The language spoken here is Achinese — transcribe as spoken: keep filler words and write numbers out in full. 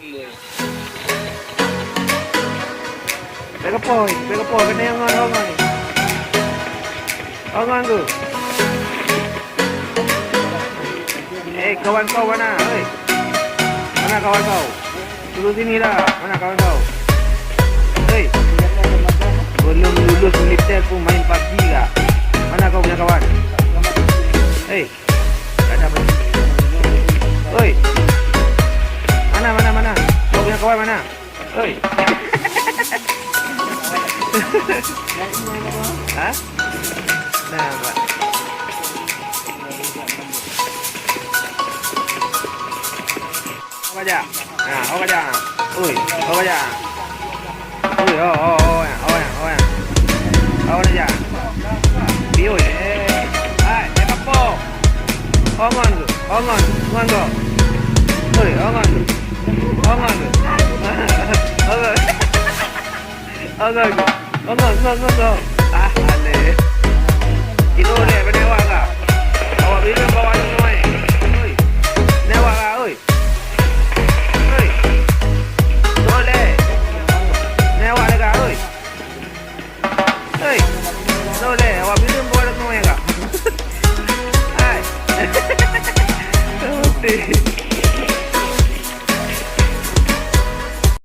Bèk geupôi, bèk geupôi, keuneuk ngon, ngon. Ngon tu. Eh, kawan kau mana? Hei. Mana kawan kau? Turun sini lah. Mana kawan kau? Hei. Belum lulus militer pun main PUBG kah? Mana kau punya kawan? Hei. Tak ada apa. Oi. Mana, mana, mana? Kau punya kawan mana? Oi. Ha? Nah, Pak. Apa aja? Nah, apa aja? Oi, apa aja? Oi, oh, oh, oh, ya, oh, ya, oh, ya. Apa aja? Pi, oi, eh. Hai, eh, papo. Ongon tu, ongon, ongon tu. Oi, ongon tu. Ongon tu. Ongon. Ongon tu. Ongon, ongon, ongon tu.